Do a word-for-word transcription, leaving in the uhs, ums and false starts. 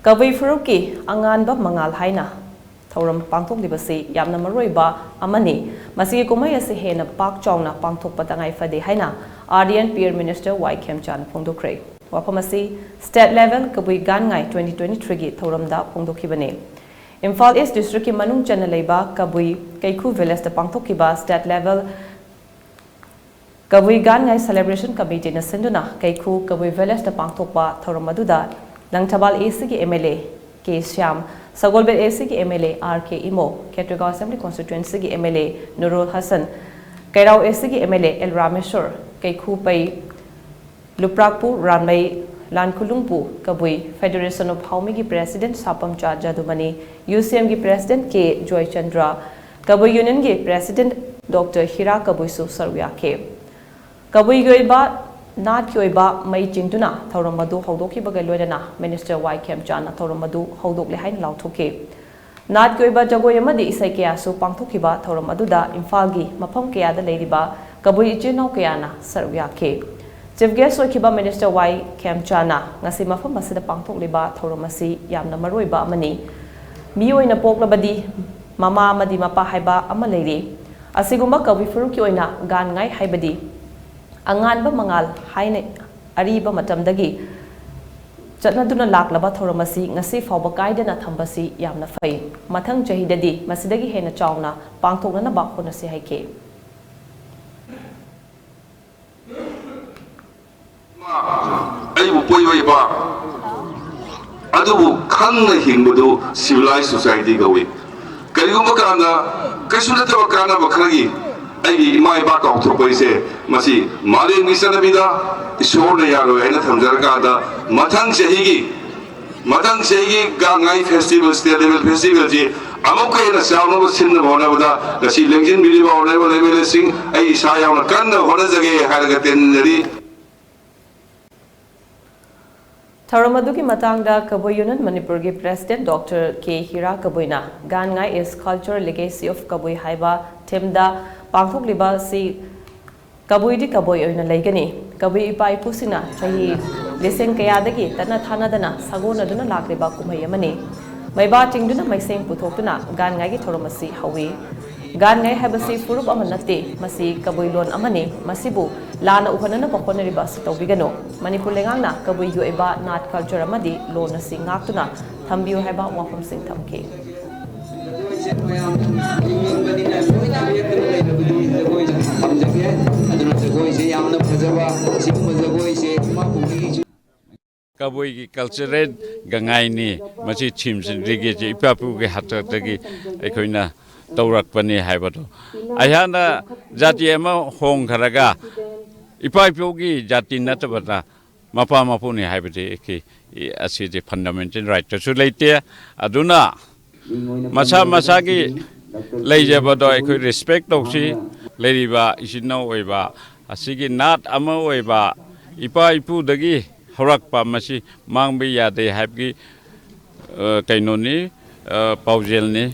ꯀꯕꯨꯏ ꯐꯨꯔꯨꯞꯀꯤ ꯑꯉꯥꯟꯕ ꯃꯉꯥꯜ ꯍꯥꯏꯅ ꯊꯧꯔꯝ ꯄꯥꯡꯊꯣꯛꯂꯤꯕꯁꯤ ꯌꯥꯝꯅ ꯃꯔꯨꯑꯣꯏꯕ ꯑꯃꯅꯤ꯫ ꯃꯁꯤꯒꯤ ꯀꯨꯝꯍꯩ ꯑꯁꯤ ꯍꯦꯟꯅ ꯄꯥꯛ ꯆꯥꯎꯅ ꯄꯥꯡꯊꯣꯛꯄ ꯇꯉꯥꯏ ꯐꯗꯦ ꯍꯥꯏꯅ R D N P R Minister Y ꯈꯦꯝꯆꯥꯟ ꯐꯣꯡꯗꯣꯛꯈ꯭ꯔꯦ꯫ ꯋꯥꯐꯝ ꯑꯁꯤ State Level ꯀꯕꯨꯏ ꯒꯥꯟ ꯉꯥꯏ twenty twenty-three ꯒꯤ ꯊꯧꯔꯝꯗ ꯐꯣꯡꯗꯣꯛꯈꯤꯕꯅꯤ꯫ ꯏꯝꯐꯥꯜ East District ꯀꯤ ꯃꯅꯨꯡ ꯆꯟꯅ ꯂꯩꯕ ꯀꯕꯨꯏ ꯀꯩꯈꯨ Village ꯇ ꯄꯥꯡꯊꯣꯛꯈꯤꯕ State Level ꯀꯕꯨꯏ ꯒꯥꯟ ꯉꯥꯏ Celebration Committee ꯅ ꯁꯤꯟꯗꯨꯅ ꯀꯩꯈꯨ ꯀꯕꯨꯏ Village ꯇ ꯄꯥꯡꯊꯣꯛꯄ ꯊꯧꯔꯝ ꯑꯗꯨꯗ ꯂꯪꯊꯕꯥꯜ A C ꯒꯤ M L A K Shyam, Sagolband A C ꯒꯤ M L A R K Imo, Khetrigao Assembly Constituency ꯒꯤ M L A Nurul Hasan, Keirao A C ꯒꯤ M L A L Rameshwar, ꯀꯩꯈꯨ ꯄꯩ ꯂꯨꯄ꯭ꯔꯥꯛꯄꯨ ꯔꯥꯟꯃꯩ, ꯂꯥꯟꯈꯨꯂꯨꯡꯄꯨ ꯀꯕꯨꯏ Federation of ꯍꯥꯎꯃꯤꯒꯤ President ꯁꯥꯄꯝꯆꯥ ꯖꯥꯗꯨꯃꯅꯤ, U C M ꯒꯤ President ꯀꯦ ꯖꯣꯏꯆꯟꯗ꯭ꯔ, ꯀꯕꯨꯏ Union ꯒꯤ President Doctor ꯍꯤꯔꯥ ꯀꯕꯨꯏꯁꯨ ꯁꯔꯨꯛ ꯌꯥꯈꯤ꯫ ꯀꯕꯨꯏꯒꯤ ꯑꯣꯏꯕ ꯅꯥꯠꯀꯤ ꯑꯣꯏꯕ ꯃꯩ ꯆꯤꯡꯗꯨꯅ ꯊꯧꯔꯝ ꯑꯗꯨ ꯍꯧꯗꯣꯛꯈꯤꯕꯒ ꯂꯣꯏꯅꯅ Minister Y ꯈꯦꯝꯆꯥꯟꯅ ꯊꯧꯔꯝ ꯑꯗꯨ ꯍꯧꯗꯣꯛꯂꯦ ꯍꯥꯏꯅ ꯂꯥꯎꯊꯣꯛꯈꯤ꯫ ꯅꯥꯠꯀꯤ ꯑꯣꯏꯕ ꯖꯒꯣꯏ ꯑꯃꯗꯤ ꯏꯁꯩ ꯀꯌꯥꯁꯨ ꯄꯥꯡꯊꯣꯛꯈꯤꯕ ꯊꯧꯔꯝ ꯑꯗꯨꯗ ꯏꯝꯐꯥꯜꯒꯤ ꯃꯐꯝ ꯀꯌꯥꯗ ꯂꯩꯔꯤꯕ ꯀꯕꯨꯏ ꯏꯆꯤꯜ ꯏꯅꯥꯎ ꯀꯌꯥꯅ ꯁꯔꯨꯛ ꯌꯥꯈꯤ꯫ Chief Guest ꯑꯣꯏꯈꯤꯕ Minister Y ꯈꯦꯝꯆꯥꯟꯅ ꯉꯁꯤ ꯃꯐꯝ ꯑꯁꯤꯗ ꯄꯥꯡꯊꯣꯛꯂꯤꯕ ꯊꯧꯔꯝ ꯑꯁꯤ ꯌꯥꯝꯅ ꯃꯔꯨꯑꯣꯏꯕ ꯑꯃꯅꯤ꯫ ꯃꯤ ꯑꯣꯏꯅ ꯄꯣꯛꯂꯕꯗꯤ ꯃꯃꯥ ꯑꯃꯗꯤ ꯃꯄꯥ ꯍꯥꯏꯕ ꯑꯃ ꯂꯩꯔꯤ꯫ ꯑꯁꯤꯒꯨꯝꯕ ꯀꯕꯨꯏ ꯐꯨꯔꯨꯞꯀꯤ ꯑꯣꯏꯅ ꯒꯥꯟꯉꯥꯏ ꯍꯥꯏꯕꯗꯤ ꯑꯉꯥꯟꯕ ꯃꯉꯥꯜ ꯍꯥꯏꯅ ꯑꯔꯤꯕ ꯃꯇꯝꯗꯒꯤ ꯆꯠꯅꯗꯨꯅ ꯂꯥꯛꯂꯕ ꯊꯧꯔꯝ ꯑꯁꯤ ꯉꯁꯤ ꯐꯥꯎꯕ ꯀꯥꯏꯗꯅ ꯊꯝꯕꯁꯤ ꯌꯥꯝꯅ ꯐꯩ꯫ ꯃꯊꯪ ꯆꯍꯤꯗꯗꯤ ꯃꯁꯤꯗꯒꯤ ꯍꯦꯟꯅ ꯆꯥꯎꯅ ꯄꯥꯡꯊꯣꯛꯅꯅꯕ ꯍꯣꯠꯅꯁꯤ ꯍꯥꯏꯈꯤ꯫ ꯑꯩꯕꯨ ꯄꯣꯛꯏꯕ ꯏꯄꯥ ꯑꯗꯨꯕꯨ ꯈꯪꯅ ꯍꯤꯡꯕꯗꯨ civilized society ꯀꯧꯏ꯫ ꯀꯔꯤꯒꯨꯝꯕ ꯀꯥꯟꯗ ꯀꯩꯁꯨ ꯅꯠꯇꯕ ꯀꯥꯟꯅꯕ ꯈꯔꯒꯤ ꯑꯩꯒꯤ ꯏꯃꯥ ꯏꯄꯥ ꯀꯥꯎꯊꯣꯛꯄ ꯍꯥꯏꯁꯦ, ꯃꯁꯤ ꯃꯥꯂꯦꯝꯒꯤ ꯆꯠꯅꯕꯤꯗ ꯏꯁꯣꯔꯅ ꯌꯥꯔꯣꯏ ꯍꯥꯏꯅ ꯊꯝꯖꯔꯀꯥꯟꯗ, ꯃꯊꯪ ꯆꯍꯤꯒꯤ, ꯃꯊꯪ ꯆꯍꯤꯒꯤ ꯒꯥꯟꯉꯥꯏ festival, state level festivalꯁꯤ ꯑꯃꯨꯛꯀ ꯍꯦꯟꯅ ꯆꯥꯎꯅꯕ ꯁꯤꯟꯅꯕ ꯍꯣꯠꯅꯕꯗ ꯉꯁꯤ ꯂꯦꯡꯁꯤꯟꯕꯤꯔꯤꯕ honourable M L Aꯁꯤꯡ, ꯑꯩ ꯏꯁꯥ ꯌꯥꯎꯅ ꯀꯟꯅ ꯍꯣꯠꯅꯖꯒꯦ ꯍꯥꯏꯔꯒ ꯇꯦꯟꯖꯔꯤ꯫ ꯊꯧꯔꯝ ꯑꯗꯨꯒꯤ ꯃꯇꯥꯡꯗ ꯀꯕꯨꯏ Union ꯃꯅꯤꯄꯨꯔꯒꯤ President Doctor K ꯍꯤꯔꯥ ꯀꯕꯨꯏꯅ ꯒꯥꯟꯉꯥꯏ is cultural legacy of ꯀꯕꯨꯏ ꯍꯥꯏꯕ themeꯗ ꯄꯥꯡꯊꯣꯛꯂꯤꯕ ꯑꯁꯤ ꯀꯕꯨꯏꯗꯤ ꯀꯕꯨꯏ ꯑꯣꯏꯅ ꯂꯩꯒꯅꯤ꯫ ꯀꯕꯨꯏ ꯏꯄꯥ ꯏꯄꯨꯁꯤꯡꯅ ꯆꯍꯤ ꯂꯤꯁꯤꯡ ꯀꯌꯥꯗꯒꯤ ꯇꯠꯅ ꯊꯥꯅꯗꯅ ꯁꯥꯒꯣꯟꯅꯗꯨꯅ ꯂꯥꯛꯂꯤꯕ ꯀꯨꯝꯍꯩ ꯑꯃꯅꯤ꯫ ꯃꯩꯕꯥ ꯆꯤꯡꯗꯨꯅ ꯃꯩꯁꯦꯡ ꯄꯨꯊꯣꯛꯇꯨꯅ ꯒꯥꯟꯉꯥꯏꯒꯤ ꯊꯧꯔꯝ ꯑꯁꯤ ꯍꯧꯏ꯫ ꯒꯥꯟꯉꯥꯏ ꯍꯥꯏꯕꯁꯤ ꯐꯨꯔꯨꯞ ꯑꯃ ꯅꯠꯇꯦ, ꯃꯁꯤ ꯀꯕꯨꯏ ꯂꯣꯟ ꯑꯃꯅꯤ꯫ ꯃꯁꯤꯕꯨ ꯂꯥꯟꯅ ꯎꯍꯟꯅꯅꯕ ꯍꯣꯠꯅꯔꯤꯕ ꯑꯁꯤ ꯇꯧꯕꯤꯒꯅꯨ꯫ ꯃꯅꯤꯄꯨꯔ ꯂꯩꯉꯥꯛꯅ ꯀꯕꯨꯏꯒꯤ ꯑꯣꯏꯕ ꯅꯥꯠ ꯀꯜꯆꯔ ꯑꯃꯗꯤ ꯂꯣꯟ ꯑꯁꯤ ꯉꯥꯛꯇꯨꯅ ꯊꯝꯕꯤꯌꯨ ꯍꯥꯏꯕ ꯋꯥꯐꯝꯁꯤꯡ ꯊꯝꯈꯤ꯫ ꯖꯒꯣꯏꯁꯦ ꯃꯌꯥꯝ ꯌꯦꯡꯅꯤꯡꯕꯅꯤꯅ ꯂꯣꯏꯅ ꯂꯦꯞꯇꯅ ꯂꯩꯔꯕꯗꯤ ꯖꯒꯣꯏꯁꯦ ꯊꯝꯖꯒꯦ꯫ ꯑꯗꯨꯅ ꯖꯒꯣꯏꯁꯦ ꯌꯥꯝꯅ ꯐꯖꯕ, ꯁꯤꯒꯨꯝꯕ ꯖꯒꯣꯏꯁꯦ ꯏꯃꯥ ꯀꯨꯝꯍꯩꯒꯤꯁꯨ ꯀꯕꯨꯏꯒꯤ ꯀꯜꯆꯔꯦꯜ ꯒꯥꯟꯉꯥꯏꯅꯤ꯫ ꯃꯁꯤ ꯊꯤꯝꯁꯤꯡꯗꯒꯤ ꯏꯄꯥ ꯏꯄꯨꯒꯤ ꯍꯥꯛꯇꯛꯇꯒꯤ ꯑꯩꯈꯣꯏꯅ ꯇꯧꯔꯛꯄꯅꯤ ꯍꯥꯏꯕꯗꯣ꯫ ꯑꯩꯍꯥꯛꯅ ꯖꯥꯇꯤ ꯑꯃ ꯍꯣꯡꯈ꯭ꯔꯒ ꯏꯄꯥ ꯏꯄꯨꯒꯤ ꯖꯥꯇꯤ ꯅꯠꯇꯕꯗ ꯃꯄꯥ ꯃꯄꯨꯅꯤ ꯍꯥꯏꯕꯗꯤ ꯑꯩꯈꯣꯏ ꯑꯁꯤꯗꯤ ꯐꯟꯗꯥꯃꯦꯟꯇꯦꯜ ꯔꯥꯏꯠꯇꯁꯨ ꯂꯩꯇꯦ꯫ ꯑꯗꯨꯅ ꯃꯁꯥ ꯃꯁꯥꯒꯤ ꯂꯩꯖꯕꯗꯣ ꯑꯩꯈꯣꯏ ꯔꯦꯁꯄꯦꯛ ꯇꯧꯁꯤ꯫ ꯂꯩꯔꯤꯕ ꯏꯆꯤꯟ ꯏꯅꯥꯎ ꯑꯣꯏꯕ ꯑꯁꯤꯒꯤ ꯅꯥꯠ ꯑꯃ ꯑꯣꯏꯕ ꯏꯄꯥ ꯏꯄꯨꯗꯒꯤ ꯍꯧꯔꯛꯄ ꯃꯁꯤ ꯃꯥꯡꯕ ꯌꯥꯗꯦ ꯍꯥꯏꯕꯒꯤ ꯑ, ꯀꯩꯅꯣꯅꯤ, ꯑ, ꯄꯥꯎꯖꯦꯜꯅꯤ꯫